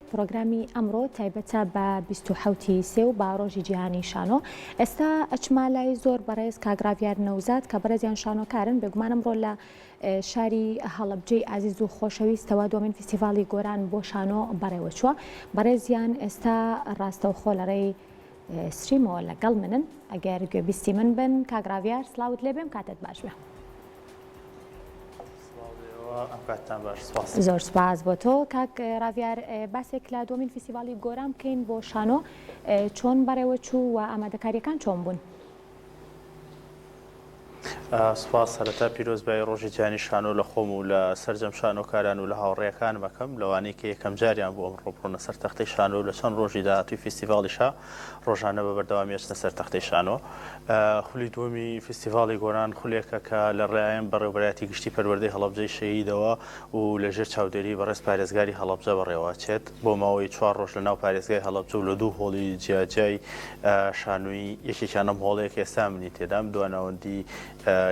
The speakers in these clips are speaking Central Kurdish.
پڕۆگرامی ئەمڕۆ تایبەتە بە 27 ی سێ و بە ڕۆژی جیهانی شانۆ. ئێستا ئەچمە لای زۆر بەڕێز کاک ڕاڤیار نەوزاد کە بەڕێزیان شانۆکارن، بێگومان ئەمڕۆ لە شاری هەڵەبجەی ئازیز و خۆشەویستەوە دووەمین فیستیڤاڵی گۆران بۆ شانۆ بەڕێوەچووە. بەڕێزیان ئێستا ڕاستەوخۆ لە ڕێی ستریمەوە لەگەڵ منن، ئەگەر گوێبیستی من بن کاک ڕاڤیار سڵاوت لێبێم کاتت باش بێ. زۆر سوپاس بۆ تۆ کاک ڕاڤیار باسێک لە دووەمین فیستیڤاڵی گۆران بکەین بۆ شانۆ چۆن بەڕێوە چوو و ئامادەکاریەکان چۆن بوون؟ سوپاس سەرەتا پیرۆزبایی ڕۆژی جیهانی شانۆ لە خۆم و لە سەرجەم شانۆکاران و لە هاوڕێیەکانم ئەکەم لەوانەی کە یەکەم جاریان بوو ئەمڕۆ بڕۆنە سەر تەختەی شانۆ و لە چەند ڕۆژی داهاتووی فیستیڤاڵیشا ڕۆژانە بە بەردەوامی ئەچنە سەر تەختەی شانۆ. خولی دووەمی فیستیڤاڵی گۆران خولێکە کە لە ڕێایەن بەڕێوەبەرایەتی گشتی پەروەردەی هەڵەبجەی شەهیدەوە و لە ژێر چاودێری بەڕێز پارێزگاری هەڵەبجە بەڕێوەچێت بۆ ماوەی چوار ڕۆژ لە ناو پارێزگای هەڵەبجە و لە دوو هۆڵی جیاجیای شانۆیی یەکێکیان ئەم هۆڵەیە کە ئێستا منی تێدام دواناوەندی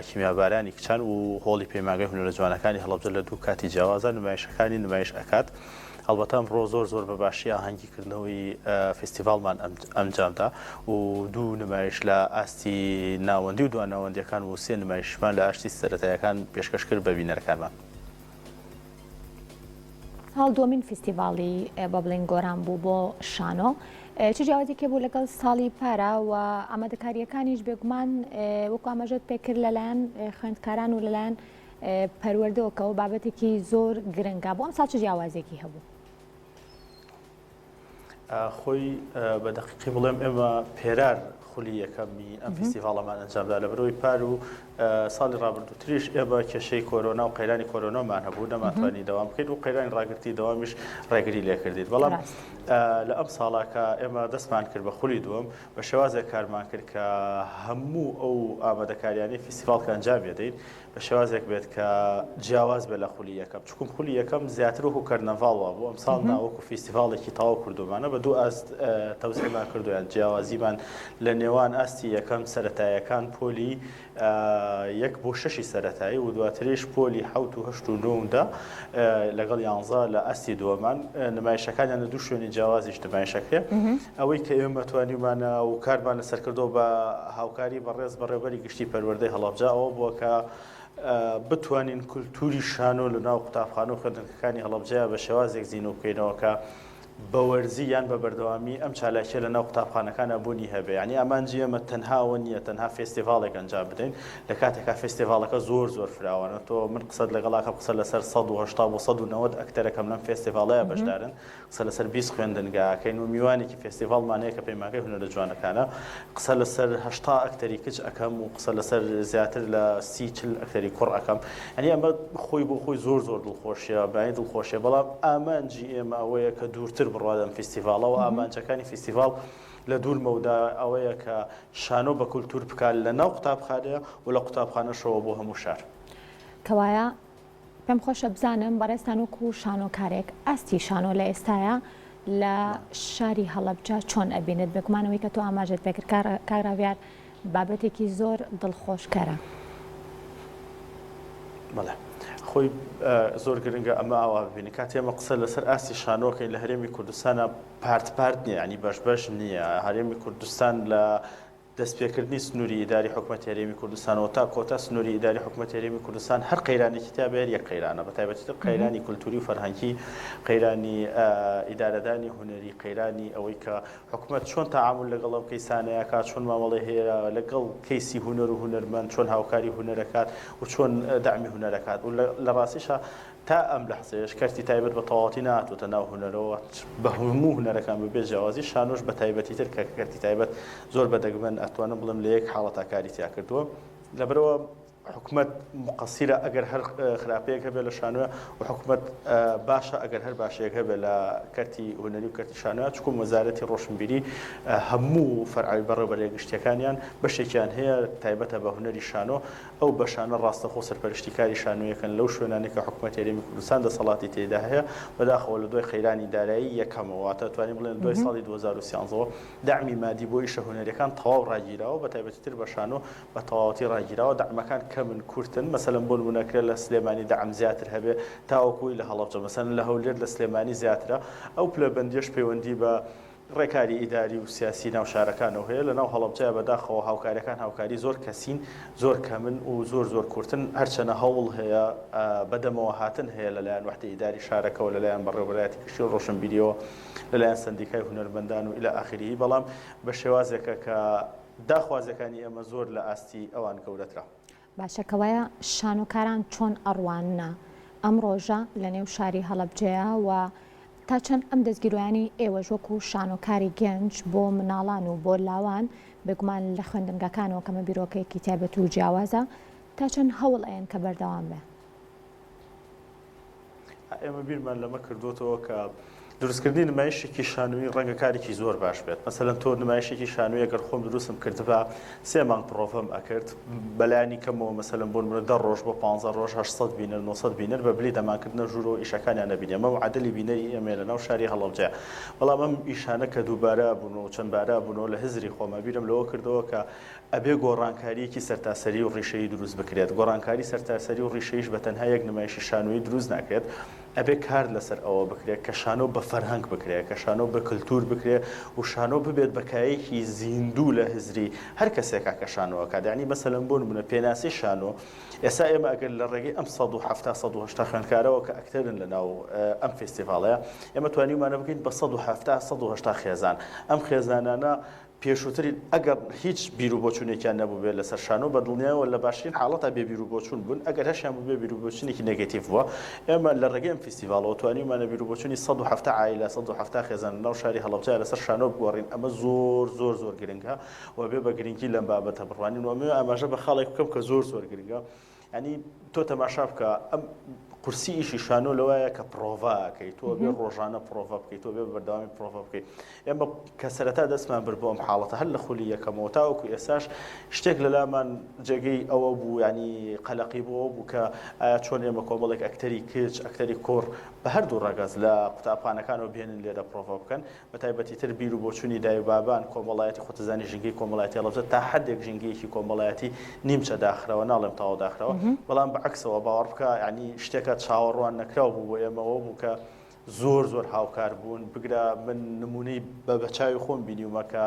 کیمیابارانی کچان و هۆڵی پەیمانگای هونەرە جوانەکانی هەڵەبجە لە دوو کاتی جیاوازە نمایشەکانی نمایش ئەکات. هەڵبەتە ئەمڕۆ زۆر زۆر بە باشی ئاهەنگی کردنەوەی فیستیڤاڵمان ئەنجامدا و دوو نمایش لە ئاستی ناوەندی و دواناوەندیەکان و سێ نمایشمان لە ئاشتی سەرەتایەکان پێشکەش کرد بە بینەرەکانمان. ساڵ دووەمین فیستیڤاڵی بە بڵین گۆران بوو بۆ شانۆ چ جیاوازێک بوو لەگەڵ ساڵی پارا و ئامادەکاریەکانیش بێگومان وەکو ئاماژەت پێکرد لەلایەن خوێندکاران و لەلایەن پەروەردەوە کە ئەوە بابەتێکی زۆر گرنگە بۆ ئەمساڵ چ جیاوازێکی هەبوو؟ خۆی بە دەقیقی بڵێم ئێمە پێرار خولی یەکەمی ئەم فیستیڤاڵەمان ئەنجامدا لە بەرەوەی پار و ساڵی ڕابردووتریش ئێمە کێشەی کۆرۆنا و قەیرانی کۆرۆنامان هەبوو نەمانتوانی دەوام بکەین و قەیرانی ڕاگرتی دەوامیش ڕێگری لێکردین بەڵام لە ئەم ساڵاکە ئێمە دەستمان کرد بە خولی دووەم بە شێوازێک کارمان کرد کە هەموو ئەو ئامادەکاریانەی فیستیڤاڵ کە ئەنجام دەدەین بە شێوازێک بێت کە جیاواز بێت لە خولی یەکەم چکم خولی یەکەم زیاتر وەکو کەرنەڤاڵ وابوو ئەمساڵ نا وەکو فیستیڤاڵێکی تەواو کردومانە بە دوو ئاست تەوزیعمان کردو یان جیاوازیمان لە نێوان ئاستی یەکەم سەرەتایەکان پۆلی یەک بۆ شەشی سەرەتایی و دواتریش پۆلی حەوت و هەشت و نۆ و دە لەگەڵ یانزە لە ئاستی دووەمان نمایشەکانیان لە دوو شوێنی جیاوازیش نمایشەکرێ ئەوەی کە ئێمە توانیومانە و کارمان لەسەر کردووە بە هاوکاری بەڕێز بەڕێوەبەری گشتی پەروەردەی هەڵەبجە ئەوە بووە کە بتوانین کولتوری شانۆ لە ناو قوتابخانە و خوێندنگەکانی هەڵەبجەیە بە شێوازێک زینوو بکەینەوە کە بە وەرزی یان بە بەردەوامی ئەم چالاکیە لە ناو قوتابخانەکانە بوونی هەبێ یعنی ئامانجی ئێمە تەنها ئەوە نییە تەنها فێستیڤاڵێک ئەنجام بدەین لە کاتێکا فێستیڤاڵەکە زۆر زۆر فراوانە تۆ من قسەت لەگەڵاکەم قسە لەسەر 180 بۆ 190 ئەکتەرەکەم لەم فێستیڤاڵەیە بەشدارن قسە لەسەر 20 خوێندنگا ئەکەین و میوانێکی فێستیڤاڵمان هەیە کە پەیمانگای هونەرە جوانەکانە قسە لەسەر 80 ئەکتەری کچ ئەکەم و قسە لەسەر زیاتر لە سی چل ئەکتەری کوڕ ئەکەم یعنی ئەمە خۆی بۆ خۆی زۆر زۆر دڵخۆشیە بانی دڵخۆشیە بەڵام ئامانجی ئێمە ئەوەیە کە دوورتر بڕوات ئەم فیستیڤاڵە و ئامانجەکانی فیستیڤاڵ لە دوور مەودا ئەوەیە کە شانۆ بە کولتوور بکات لە ناو قوتابخانەیە و لە قوتابخانەشەوە بۆ هەموو شار. کەوایە پێم خۆشە بزانم بەڕێزتان وەکو شانۆکارێک ئاستی شانۆ لە ئێستایا لە شاری هەڵەبجە چۆن ئەبینێت؟ بێگومان ئەوەی کە تۆ ئاماژەت پێکرد کاک ڕاڤیار بابەتێکی زۆر دڵخۆشکەرە. بەڵێ خۆی زۆر گرنگە ئەمە ئاوا ببینی کاتێ ئێمە قسە لەسەر ئاستی شانۆکەین لە هەرێمی کوردستانە پارت پارت نییە ینی بەش بەش نییە هەرێمی کوردستان لە دەستپێکردنی سنووری ئیداری حکومەتی هەرێمی کوردستانەوە تا کۆتا سنووری ئیداری حکومەتی هەرێمی کوردستان هەر قەیرانێکی تیا بێت یەک قەیرانە بە تایبەتیتر قەیرانی کولتوری و فەرهەنگی قەیرانی ئیدارەدانی هونەری قەیرانی ئەوەی کە حکومەت چۆن تەعامول لەگەڵ ئەو کەیسانەیا کات چۆن مامەڵەی هەیە لەگەڵ کەیسی هونەر و هونەرمەند چۆن هاوکاری هونەرەکات و چۆن دەعمی هونەرەکات و لە ڕاستیشا تا ئەم لەحزەیەش کەرتی تایبەت بە تەواوەتی نەهاتووەتە ناو هونەرەوە، بە هەموو هونەرەکان بەبێ جیاوازی، شانۆش بە تایبەتیتر کە کەرتی تایبەت زۆر بە دەگمەن ئەتوانم بڵێم لە یەک حاڵەتا کاری تیا کردووە. لەبەرئەوە حکومەت موقەسیرە ئەگەر هەر خراپەیەک هەبێ لە شانۆیا و حکومەت باشە ئەگەر هەر باشەیەک هەبێ لە کەرتی هونەری و کەرتی شانۆیا، چونکوم وەزارەتی ڕۆشنبیری هەموو فەرعی بەڕێوەبەرە گشتییەکانیان بەشێکیان هەیە تایبەتە بە هونەری شانۆ، ئەو بەشانە ڕاستەخۆ سەرپەرشتی کاری شانۆیەکەن لەو شوێنانەی کە حکومەتی هەرێمی کوردستان دەسەڵاتی تێیدا هەیە، بەداخەوە لە دوای قەیرانی دارایی یەکەمەوە واتە توانین بڵێین لە دوای ساڵی 2013 وە دەعمی مادی بۆ ئیشە هونەریەکان تەواو ڕاگیراوە بە تایبەتیتر بە شانۆ بە تەواوەتی ڕاگیراوە دەعمەکان. کەمن کورتن مەسەلەن بۆ نمونە کرێ لە سلێمانی دەعم زیاتر هەبێ تاوەکوی لە هەڵەبجە مەسەلەن لە هەولێر لە سلێمانی زیاترە ئەو پلەبەندیەش پەیوەندی بە ڕێکاری ئیداری و سیاسی ناو شارەکانەوە هەیە لە ناو هەڵەبجەیا بەداخەوە هاوکاریەکان هاوکاری زۆر کەسین زۆر کەمن و زۆر زۆر کورتن هەرچەنە هەوڵ هەیە بەدەمەوە هاتن هەیە لەلایەن وەحدەی ئیداری شارەکەوە لەلایەن بەڕێوەبەرایەتی گشتی و ڕۆشنبیریەوە لەلایەن سەندیکای هونەرمەندان و الی آخره بەڵام بە شێوازێکە کە داخوازیەکانی ئێمە زۆر لە ئاستی ئەوان گەورەترە. باشە کەوایە شانۆکاران چۆن ئەڕواننە ئەم ڕۆژە لە نێو شاری هەڵەبجەیا و تا چەند ئەم دەستگیرۆیانەی ئێوەش وەکو شانۆکاری گەنج بۆ مناڵان و بۆ لاوان بێگومان لە خوێندنگاکانەوە کەمە بیرۆکەیەکی تایبەت و جیاوازە تا چەند هەوڵ ئەیەن کە بەردەوام بێ؟ ئێمە بیرمان لەمە کردووەتەوە کە دروستکردنی نمایشێکی شانۆیی ڕەنگە کارێکی زۆر باش بێت مەسەلەن تۆ نمایشێکی شانۆیی گەر خۆم دروستم کردبا سێ مانگ پڕۆڤەم ئەکرد بەلایەنی کەمەوە مەسەلەن بۆ نمونە دە ڕۆژ بۆ پانزە ڕۆژ 800 بینەر 900 بینەر بە بلی دەمانکردنە ژوورەوە ئیشەکانیان نەبینی ئەمە معادلی بینەری ئێمەیە لەناو شاری هەڵەبجەیە بەڵام ئەم ئیشانە کە دووبارە بوون و چەند بارە بوونەوە لە هزری خۆمە بیرم لەوە کردەوە کە ئەبێ گۆڕانکارییەکی سەرتاسەری و ڕیشەیی دروست بکرێت، گۆڕانکاری سەرتاسەری و ڕیشەییش بە تەنها یەک نمایشی شانۆیی دروست ناکرێت، ئەبێ کار لەسەر ئەوە بکرێت کە شانۆ بە فەرهەنگ بکرێت، کە شانۆ بە کلتور بکرێت و شانۆ ببێت بە کایەیەکی زیندوو لە هزری هەر کەسێکا کە شانۆ ئەکات، یانی مەسەلەن بۆ نموونە پێناسەی شانۆ ئێستا ئێمە ئەگەر لە ڕێگەی ئەم 170 180 خوێندکارەوە کە ئەکتەرن لە ناو ئەم فێستیڤاڵەیە ئێمە توانیومانە بگەین بە 170 180 خێزان ئەم خێزانانە پێشووتر ئەگەر هیچ بیروبۆچوونێکیان نەبووبێت لەسەر شانۆ، بە دڵنیایەوە لە باشترین حاڵەتا بێ بیروبۆچوون بوون، ئەگەر هەشیان بووبێت بیروبۆچوونێکی نێگەتیڤ بووە. ئێمە لە ڕێگەی ئەم فیستیڤاڵەوە توانیومانە بیروبۆچوونی 170 عایلە، 170 خێزان لەناو شاری هەڵەبجە لەسەر شانۆ بگۆڕین، ئەمە زۆر زۆر زۆر گرنگە و ئەبێ بە گرنگی لەم بابەتە بڕوانین و ئەمەوێ ئاماژە بە خاڵێک بکەم کە زۆر زۆر گرنگە. یانی تۆ تەماشا بکە ئەم قورسی ئیشی شانۆ لەوایە کە پرۆڤا ئەکەی تۆ بێ ڕۆژانە پرۆڤا بکەیت تۆ بێ بەردەوامی پرۆڤا بکەیت ئێمە کە سەرەتا دەستمان برد بۆ ئەم حاڵەتە هەر لە خولی یەکەمەوە تاوەکو ئێساش شتێک لەلامان جێگەی ئەوە بوو ینی قەلەقی بۆ بوو کە ئایا چۆن ئێمە کۆمەڵێک ئەکتەری کچ ئەکتەری کوڕ بە هەردوو ڕەگەز لە قوتابخانەکانەوە بێنن لێرە پرۆڤا بکەن بە تایبەتی تر بیر و بۆچوونی دای و بابان، کۆمەڵایەتی، خۆت دەزانی ژینگەی کۆمەڵایەتی هەڵەبجە تا حەدێک ژینگەیەکی کۆمەڵایەتی نیمچە داخراوە، ناڵێم تەواو داخراوە، بەڵام بە عەکسەوە باوەڕ بکە یانی شتێکە چاوەڕوان نەکراو بوو بۆ ئێمە ئەوە بوو کە زۆر زۆر هاوکار بوون، بگرە من نموونەی بە بە چاوی خۆم بینیومە کە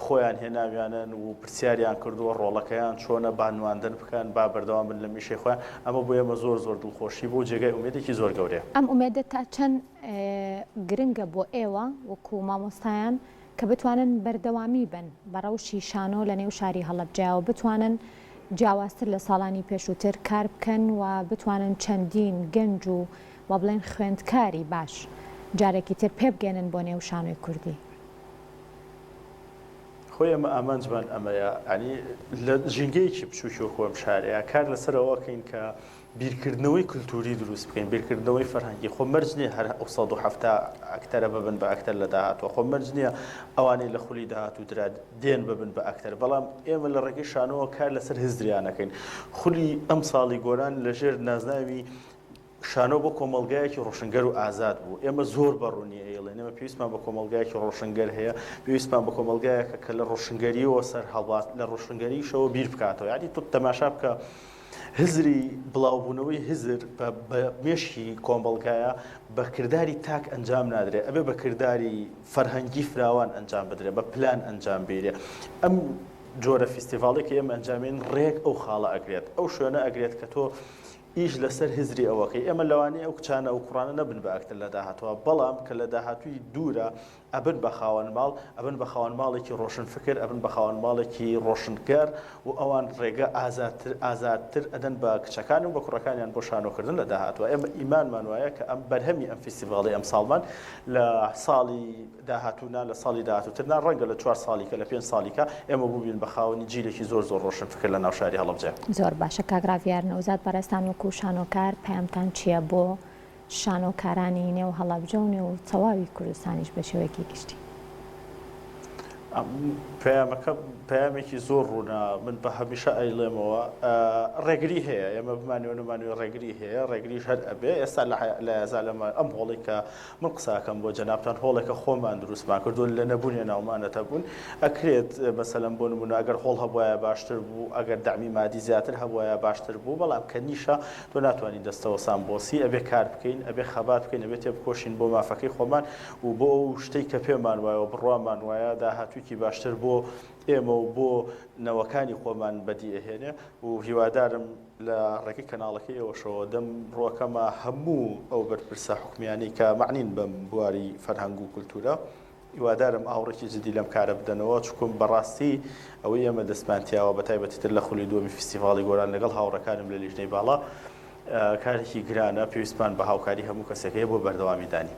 خۆیان هێناویانن و پرسیاریان کردووە ڕۆڵەکەیان چۆنە با نواندن بکەن، با بەردەوام بن لە میشەی خۆیان، ئەمە بۆ ئێمە زۆر زۆر دڵخۆشی بوو و جێگای ئومێدێکی زۆر گەورەیە. ئەم ئومێدە تا چەند گرنگە بۆ ئێوە وەکو مامۆستایان کە بتوانن بەردەوامی بن بە ڕەوشی شانۆ لە نێو شاری هەڵەبجە و بتوانن جیاوازتر لە ساڵانی پێشووتر کار بکەن و بتوانن چەندین گەنج و وا بڵێن خوێندکاری باش جارێکی تر پێبگەێنن بۆ نێو شانۆی کوردی؟ خۆی ئێمە ئامانجمان ئەمەیە یانی لە ژینگەیەکی بچووکی وەکو ئەم شارەیە کار لەسەر ئەوە کەین کە بیرکردنەوەی کلتوری دروست بکەین، بیرکردنەوەی فەرهەنگی، خۆ مەرج نییە هەر ئەو 170 ئەکتەرە ببن بە ئەکتەر لە داهاتووە، خۆ مەرج نییە ئەوانەی لە خولی داهاتوو درا دێن ببن بە ئەکتەر، بەڵام ئێمە لە ڕێگەی شانۆوە کار لەسەر هزریان ئەکەین. خولی ئەمساڵی گۆران لەژێر نازناوی شانۆ بۆ کۆمەڵگایەکی ڕۆشنگەر و ئازاد بوو. ئێمە زۆر بە ڕوونی ئەیڵێین، ئێمە پێویستمان بە کۆمەڵگایەکی ڕۆشنگەر هەیە، پێویستمان بە کۆمەڵگایەکە کە لە ڕۆشنگەرییەوە سەرهەڵبات، لە ڕۆشنگەریشەوە بیر بکاتەوە. یانی تۆ تەماشا بکە هزری بڵاوبوونەوەی هزر بە مێشکی کۆمەڵگایە بە کرداری تاک ئەنجام نادرێت، ئەبێ بە کرداری فەرهەنگی فراوان ئەنجام بدرێت، بە پلان ئەنجام بیرێ. ئەم جۆرە فیستیڤاڵێک کە ئێمە ئەنجامین ڕێک ئەو خاڵە ئەگرێت، ئەو شوێنە ئەگرێت کە تۆ ئیش لەسەر هزری ئەوەکەی ئێمە لەوانەیە ئەو کچانە ئەو کوڕانە نەبن بە ئەکتەر لە داهاتووە بەڵام کە لە داهاتووی دوورە ئەبن بە خاوەن ماڵ، ئەبن بە خاوەن ماڵێکی ڕۆشنفکر، ئەبن بە خاوەن ماڵێکی ڕۆشنگەر و ئەوان ڕێگە ئازادتر ئازادتر ئەدەن بە کچەکان و بە کوڕەکانیان بۆ شانۆکردن لە داهاتووە. ئێمە ئیمانمان وایە کە ئەم بەرهەمی ئەم فیستیڤاڵەی ئەمساڵمان لە ساڵی داهاتوو نا، لە ساڵی داهاتووتر نا، ڕەنگە لە چوار ساڵیکە، لە پێنج ساڵیکە ئێمە بووبین بە خاوەنی جیلێکی زۆر زۆر ڕۆشنفکر لە ناو شاری هەڵەبجە. زۆر باشە کاک ڕاڤیار نەوزاد بەڕێزتان وەکوو شانۆکار پەیامتان چییە بۆ شانۆکارانی نێو هەڵەبجە و نێو تەواوی کوردستانیش بە شێوەیەکی گشتی؟ پەیامەکە پەیامێکی زۆر ڕوونە، من بە هەمیشە ئەیڵێمەوە، ڕێگری هەیە، ئێمە بمانەوێ نەمانەوێ ڕێگری هەیە، ڕێگریش هەر ئەبێ. ئێستا لە یازا لەمە ئەم هۆڵەی کە من قسە ئەکەم بۆ جەنابتان هۆڵێکە خۆمان دروستمان کردووە لە نەبوونێ ناومانەتە بوون ئەکرێت مەسەلەن بۆ نمونە ئەگەر هۆڵ هەبوایە باشتر بوو ئەگەر دەعمی مادی زیاتر هەبوایە باشتر بوو بەڵام کە نیشە تۆ ناتوانانی دەستەوەسان بۆسی ئەبێ کار بکەین ئەبێ خەبات بکەین ئەبێ تێبکۆشین بۆ مافەکەی خۆمان و بۆ ئەو شتەی کە پێمان وایە و بڕوامان وایە داهاتوویەکی باشتر بۆ ئێمە و بۆ نەوەکانی خۆمان بەدی ئەهێنێ و هیوادارم لە ڕێگەی کەناڵەکەی ئێوەشەوە دەم ڕووەکەمە هەموو ئەو بەرپرسە حکومیانەی کە مەعنین بەم بواری فەرهەنگ و کولتوورە هیوادارم ئاوڕێکی جدی لەم کارە بدەنەوە چونکم بەڕاستی ئەوەی ئێمە دەستمان تیاوە بە تایبەتی تر لە خولی دووەمی فیستیڤاڵی گۆران لەگەڵ هاوڕێکانم لە لیژنەی باڵا کارێکی گرانە پێویستمان بە هاوکاری هەموو کەسێک هەیە بۆ بەردەوامی دانی.